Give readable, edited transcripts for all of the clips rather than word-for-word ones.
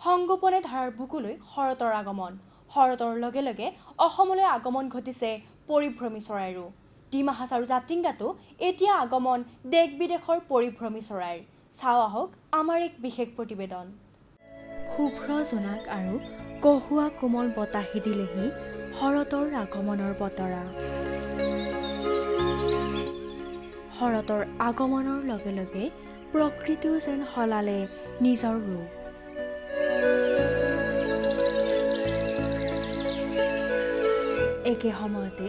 সংগোপনে ধাৰাৰ বুকুলৈ শৰতৰ আগমন। শৰতৰ লগে লগে অসমলৈ আগমন ঘটিছে পৰিভ্ৰমী চৰাইৰো। ডিমা হাছাও জাতিংগাতো এতিয়া আগমন দেশ বিদেশৰ পৰিভ্ৰমী চৰাইৰ। চাওঁ আহক আমাৰ এক বিশেষ প্ৰতিবেদন। শুভ্ৰ জোনাক আৰু কহুৱা কোমল বতাহে দিলেহি শৰতৰ আগমনৰ বতৰা। শৰতৰ আগমনৰ লগে লগে প্ৰকৃতিও যেন সলালে নিজৰ ৰূপ। একে সময়তে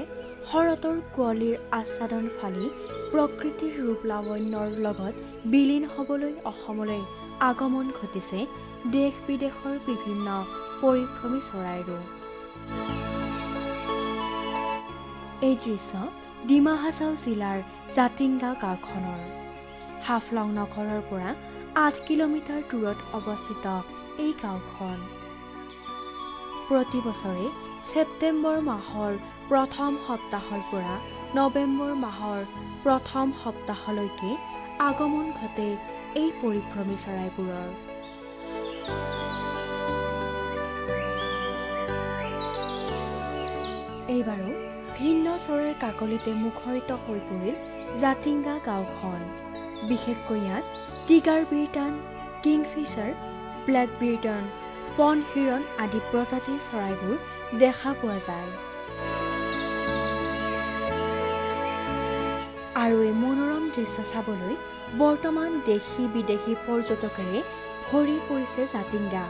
শৰতৰ কুঁৱলীৰ আচ্ছাদন ফালি প্ৰকৃতিৰ ৰূপ লাৱণ্যৰ লগত বিলীন হ'বলৈ অসমলৈ আগমন ঘটিছে দেশ বিদেশৰ বিভিন্ন পৰিভ্ৰমী চৰাইৰো। এই দৃশ্য ডিমা হাছাও জিলাৰ জাতিংগা গাঁওখনৰ। হাফলং নগৰৰ পৰা ৮ কিলোমিটাৰ দূৰত অৱস্থিত এই গাঁওখন। প্ৰতি বছৰে ছেপ্টেম্বৰ মাহৰ প্ৰথম সপ্তাহৰ পৰা নৱেম্বৰ মাহৰ প্ৰথম সপ্তাহলৈকে আগমন ঘটে এই পৰিভ্ৰমী চৰাইবোৰৰ। এইবাৰো ভিন্ন চৰাইৰ কাকলিতে মুখৰিত হৈ পৰিল জাতিংগা গাঁওখন। বিশেষকৈ ইয়াত tiger bittern, kingfisher, black bittern, পন হিৰণ আদি প্ৰজাতিৰ চৰাইবোৰ দেখা পোৱা যায়। আৰু এই মনোৰম দৃশ্য চাবলৈ বৰ্তমান দেশী বিদেশী পৰ্যটকেৰে ভৰি পৰিছে জাতিংগা।